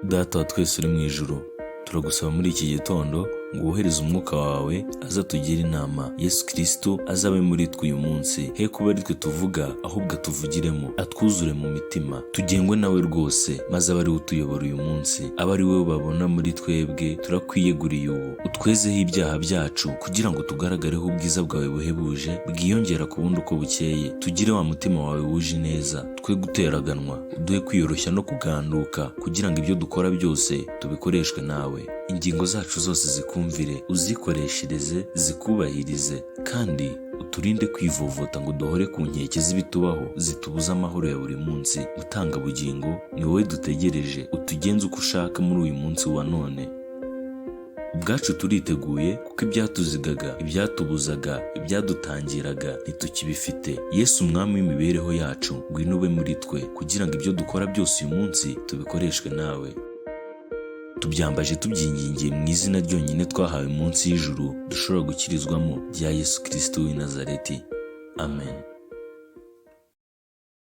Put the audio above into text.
Data wa twese uri mu ijuru, turagusaba muri iki gitondo ngo wohereze umwuka wawe aze atugire inama. Yesu Kristo azabe muri twe uyu munsi, he kuba ari twe tuvuga, ahubwo atuvugiremo, atwuzure mu mitima, tugengwe nawe rwose, maze abe ari we utuyobora uyu munsi, abe ari we babona muri twebwe. Turakwiyeguriye ubu, utwezeho ibyaha byacu kugira ngo tugaragareho ubwiza bwawe buhebuje bwiyongera ku bundi uko bukeye. Tugire wa mutima wawe wuje ineza, twe guteraganwa, uduhe kwiyoroshya no kuganduka kugira ngo ibyo dukora byose tubikoreshwe nawe. Ingingo zacu zose zikumvire, uzikoreshereze, zikubahirize, kandi uturinde kwivovota ngo duhore ku nkeke z'ibitubaho zitubuza amahoro ya buri munsi. Mutangabugingo, ni wowe dutegereje, utugenze uko ushaka muri uyu munsi wa none. Ubwacu turiteguye kuko ibyatuzigaga, ibyatubuzaga, ibyadutangiraga ntitukibifite. Yesu, umwami w'imibereho yacu, ngwino ube muri twe kugira ngo ibyo dukora byose uyu munsi tubikoreshwe nawe. Tubyambaje tubyingingiye mu izina ryonyine twahawe munsi y'ijuru dushobora gukirizwamo, rya Yesu Kristo w'i Nazareti. Amen.